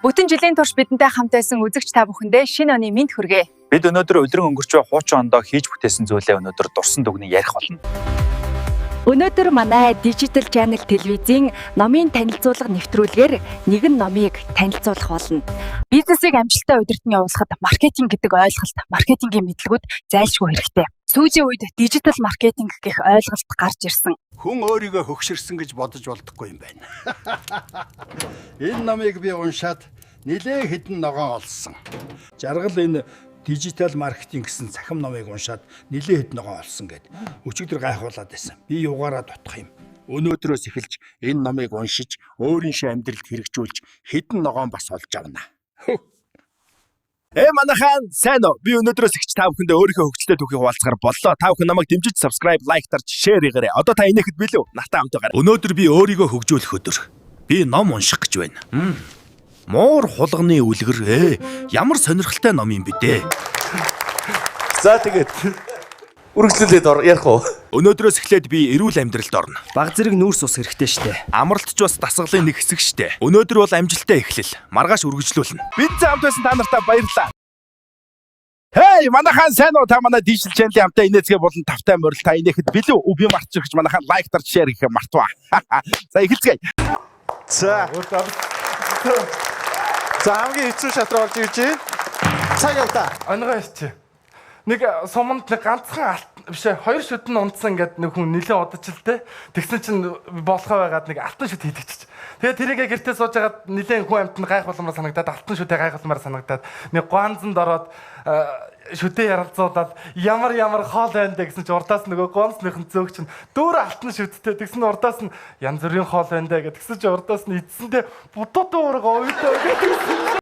Бүтэн жилийн турш бидэнтэй хамт байсан үзэгч та бүхэндээ шинэ оны мэнд хүргэе. Бид өнөөдөр үлрэн өнгөрч буй хуучин ондоо хийж бүтээсэн зүйлээ өнөөдөр дурсан дүгнэн ярих болно. Өнөөдөр манай Digital Channel телевизийн номын танилцуулга нэвтрүүлгээр нэгэн номыг танилцуулах болно. Бизнесийг амжилттай удирдан явуулахад маркетинг гэдэг ойлголт, маркетингийн мэдлэгүүд зайлшгүй хэрэгтэй. Сүүлийн үед дижитал маркетинг гэх ойлголт гарч ирсэн. Хүн өөрийгөө хөгшөрсөн гэж бодож болдоггүй юм байна. Энэ номыг би уншаад нилээн хэдэн ногоон олсон. Жаргал энэ дижитал маркетинг гэсэн цахим номыг уншаад нилээн хэдэн ногоон олсон гэд өчигдөр гайхуулаад байсан. Би югаараа дутах юм. Өнөөдрөөс эхэлж энэ номыг уншиж өөрийнхөө амьдралд хэрэгжүүлж хэдэн ногоон бас олж авна. Манайхан сайн уу? Би өнөөдрөөс ихч та бүхэндээ өөрийнхөө хөгжилтэй түүхийг хуваалцахаар боллоо. Та бүхэн намайг дэмжиж subscribe, like дарж, share хийгээрэй. Одоо та инехэд билүү? Нартай хамт байгаарай. Өнөөдөр би өөрийгөө хөгжүүлэх өдөр. Би ном унших гэж байна. Муур хулганы үлгэр ямар сонирхолтой ном юм бэ дээ. За тэгээд үргэлжлүүлээд ярих уу? Өнөөдрөөс эхлээд би эрүүл амьдралд орно. Баг зэрэг нүүрс ус хэрэгтэй штэ. Амралт ч бас дасгалын нэг хэсэг штэ. Өнөөдөр бол амжилттай эхлэл. Маргааш үргэлжлүүлнэ. Бид хамт байсан та нартаа баярлалаа. Хей, манайхан сайн уу? Та манай Digital Channel-ийн хамтаа инээцгээ болон тавтай морил та инээхэд билүү? Би мартчих гэж манайхан лайк дарж share хийхээ мартваа. За эхэлцгээе. За. За хамгийн хэцүү шат руу орж ирж байна. Цаг явта. Онгой ирчээ. Нэг суманд нэг ганцхан алт биш ээ, хоёр шүдэн унтсан ингээд нэг хүн нилээ удажил те. Тэгсэн чинь болохоо байгаад нэг алтан шүд хийдэгчиж. Тэгээ тэрийгэ гэртээ сууж хагаад нилээн хүн амт нь гайхууламар санагдаад алтан шүдээ гайхууламар санагдаад нэг гуанзанд ороод шүдээ яралзуулаад ямар ямар хоол байна дэ гэсэн чинь урдаас нөгөө гуанзныхын зөөх чинь дүүр алтан шүдтэй тэгсэн нь урдаас нь янз бүрийн хоол байна дэ гэсэн чинь урдаас нь эцсэндээ будуу дуурга уйдаа гэсэн.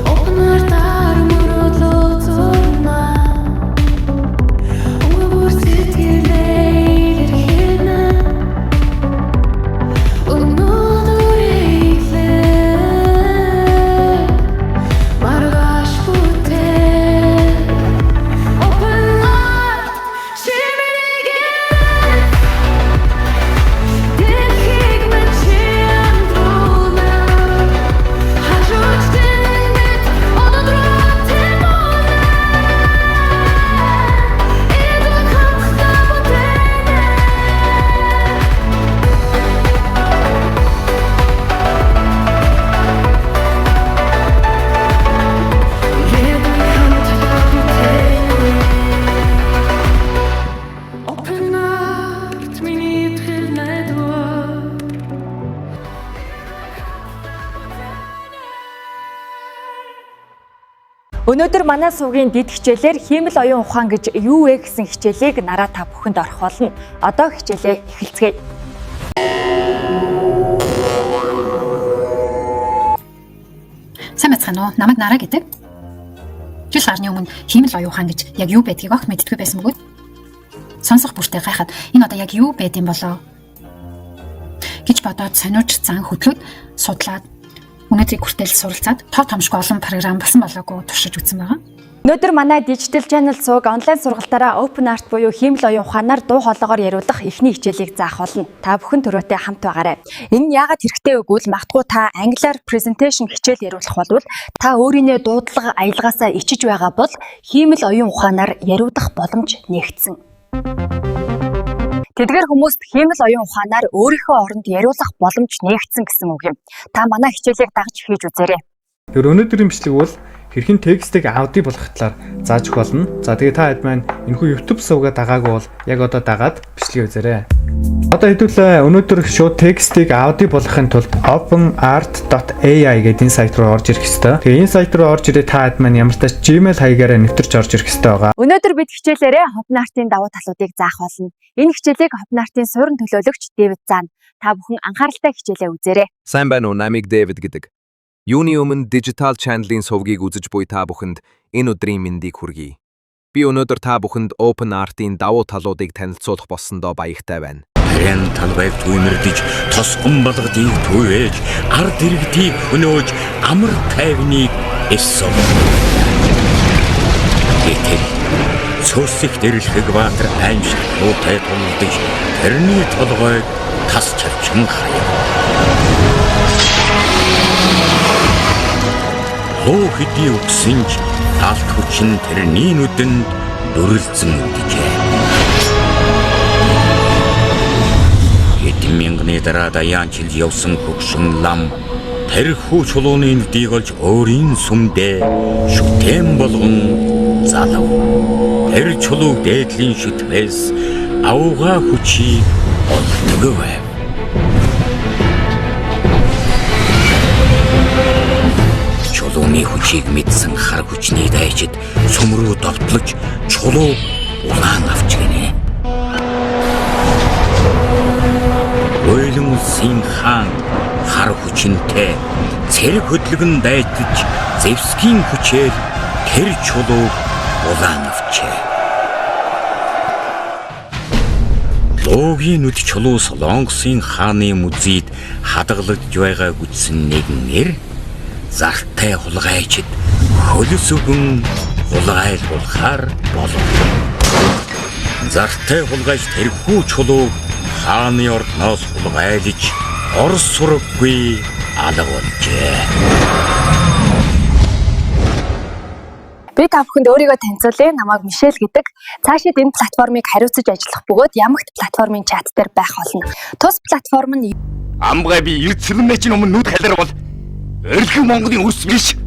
Open heart-аар мөрөөдлөө зурна. Өнгө бүр сэтгэлээ илэрхийлнэ. Өнөөдөр эхлэх маргааш бүтээх. Open heart шимэрэгээ дэлхийг минь чи андруулна. Хажууч тэнд одод руу тэмүүлнэ. Эдгээр хамтдаа бүтээнэ. Эдгээр хамтдаа бүтээнэ. Open heart миний итгэл найдвар. Өнөөдөр манай сувгийн дэд хичээлээр хиймэл оюун ухаан гэж юу вэ гэсэн хичээлийг нараа та бүхэнд орох болно. Одоо хичээлээ эхэлцгээе. Сайн байцгаана уу? Намайг Нараа гэдэг. Жил гарны өмнө хиймэл оюун ухаан гэж яг юу байдгийг огт мэддэггүй байсан бөгөөд сонсох бүртээ гайхаад энэ одоо яг юу байд юм болоо гэж бодоод сониуч зан хөдлөөд судлаад өнөөдрийг хүртэл суралцаад тоо томшгүй олон програм болсон болоогүй туршиж үзсэн байгаа. Өнөөдөр манай Digital Channel сувг онлайн сургалтаараа Open Art буюу хиймэл оюун ухаанаар дуу хоолойгоор яриулах эхний хичээлийг заах болно. Та бүхэн түрүүтэй хамт байгаарай. Энэ нь яагаад хэрэгтэй вэ гэвэл магадгүй та англиар presentation хичээл яриулах болвол та өөрийнхөө дуудлага аялгаасаа ичиж байгаа бол хиймэл оюун ухаанаар яриулах боломж нээгдсэн. Тэдгээр хүмүүст хиймэл оюун ухаанаар өөрийнхөө оронд яриулах боломж нээгдсэн гэсэн үг юм. Та манай хичээлийг дагаж хийж үзээрэй. Тэр өнөөдрийн бичлэг бол хэрхэн текстийг аудио болгох талаар зааж өгөх болно. За тэгээ та хэд маань энэхүү YouTube сувгаа дагаагүй бол яг одоо дагаад бичлэгээ үзээрэй. Одоо хэдүүлээ өнөөдөр шууд текстийг аудио болгохын тулд openart.ai гэдэг энэ сайт руу орж ирэх ёстой. Тэгээ энэ сайт руу орж ирээ та хэд маань ямар ч тач Gmail хаягаараа нэвтэрч орж ирэх ёстой байгаа. Өнөөдөр бид хичээлээрээ Open Art-ын давуу талуудыг заах болно. Энэ хичээлийг Open Art-ын суурин төлөөлөгч Дэвид заана. Та бүхэн анхааралтай хичээлээ үзээрэй. Сайн байна уу, намайг Дэвид гэдэг. Юуны өмнө Digital Channel-ийн сувгийг үзэж буй та бүхэнд энэ өдрийн мэндийг хүргэе. Би өнөөдөр та бүхэнд Open Art-ийн давуу талуудыг танилцуулах болсондоо баяртай байна. Харин талбайг түймэрдэж, тосгон балгадыг түвэж, ард иргэдийг хөнөөж, амар тайвныг эссэн. Гэтэл цөсөх дэрлэх баатар аимшиг хуутай тулдаж, тэрний толгойг тас чавчин хаяв. Луу хэдий үгсэн ч алт хүчин тэрний нүдэнд дүрлзэн үджээ. Хэдэн мянганы дараа даяан чил явсан хөгшин лам тэрхүү чулууны нүдийг олж өөрийн сүмдээ шүтэн болгон залав. Тэр чулууг дээдлийн шүтмээс авга хүчийг олдог байв. Чулууны хүчийг мэдсэн хар хүчний дайчид сүм рүү довтлож чулуу улаан авч гинэ. Уйлан улсын хаан хар хүчинтэй цэрэг хөдлөгөн дайтаж Зевсгийн хүчээр тэр чулууг улаан авчээ. Луугийн нүд чулуу Солонгосын хааны музейд хадгалагдж байгааг үзсэн нэгэн нэр зартай хулгайчид хөлс өгөн хулгайлуулахар болов. Зартай хулгайч тэрхүү чулууг хааны ордноос хулгайлж Орос сураггүй алга болжээ. Би та бүхэнд өөрийгөө танилцуулъя. Намайг Мишель гэдэг. Цаашид энэ платформыг хариуцаж ажиллах бөгөөд Ямагт платформын чат дээр байх болно. Тус платформ нь Амгай би эрд сэрмээчийн өмнө нүд халиар бол орхин Монголын үс биш.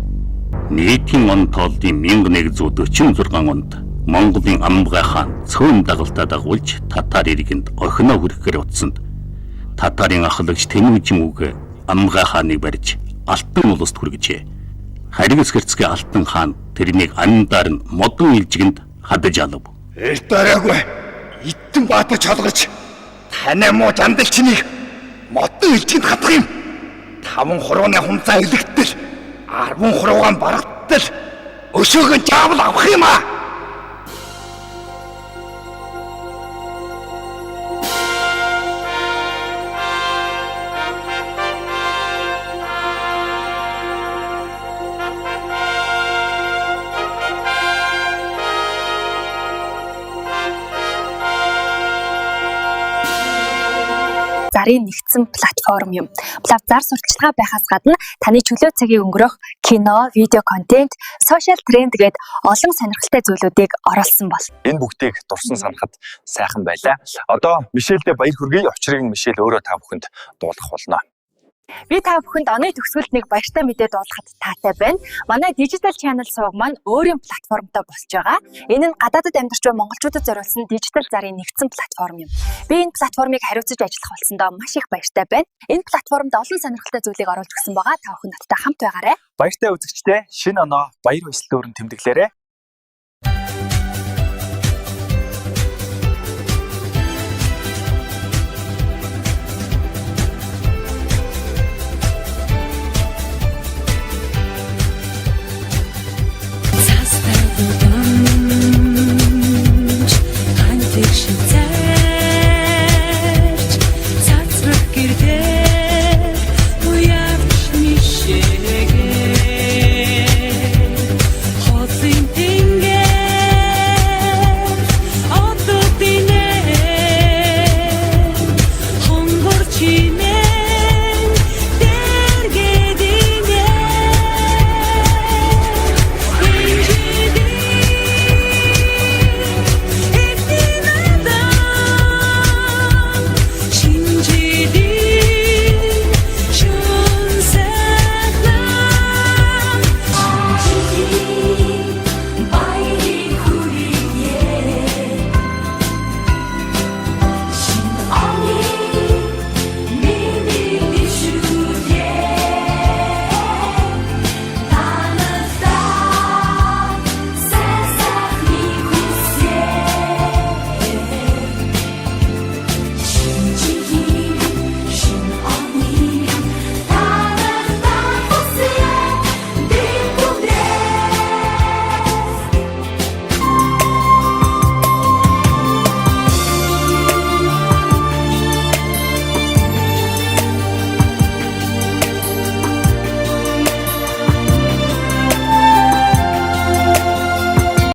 Нийтийн он тооллын 1146 онд Монголын Амгай хаан цөөн дагалдаа дагуулж татар иргэнд орхиноо хүрэхээр утсанд татарын ахлагч Тэмүжин үг Амгай хааныг барьж Алтан улсад хүргэжээ. Харигс гэрцгээ Алтан хаан тэрнийг андар нь модон илжигэнд хадаж алав. Эрт арайгүй Иттэн Баатар чалгарч танай муу жандалчныг модон илжигэнд хатах юм. Таван хурууны хумцаа илэгтэл 10 хуруугаан барагттал өшөөгөн жаавал авах юм аа. Зарын нэгдсэн платформ юм. Плав зар сурталчилгаа байхаас гадна таны чөлөө цагийг өнгөрөөх кино, видео контент, сошиал тренд гээд олон сонирхолтой зүйлүүдийг оруулсан бол. Энэ бүгдийг дурсан санахад сайхан байлаа. Одоо Мишельдээ баяр хүргэе. Учрыг нь Мишель өөрөө та бүхэнд дуулгах болно. Би та бүхэнд оны төгсгөлд нэг баяртай мэдээ дуулгахад таатай байна. Манай Digital Channel суваг маань өөрийн платформтой болж байгаа. Энэ нь гадаадад амьдарч буй монголчуудад зориулсан дижитал зарын нэгдсэн платформ юм. Би энэ платформыг хариуцаж ажиллах болсондоо маш их баяртай байна. Энэ платформд олон сонирхолтой зүйлийг оруулж өгсөн байгаа. Та бүхэн надтай хамт байгаарай. Баяртай үзэгчдээ шинэ оноо баяр баясгалан тэмдэглээрэй.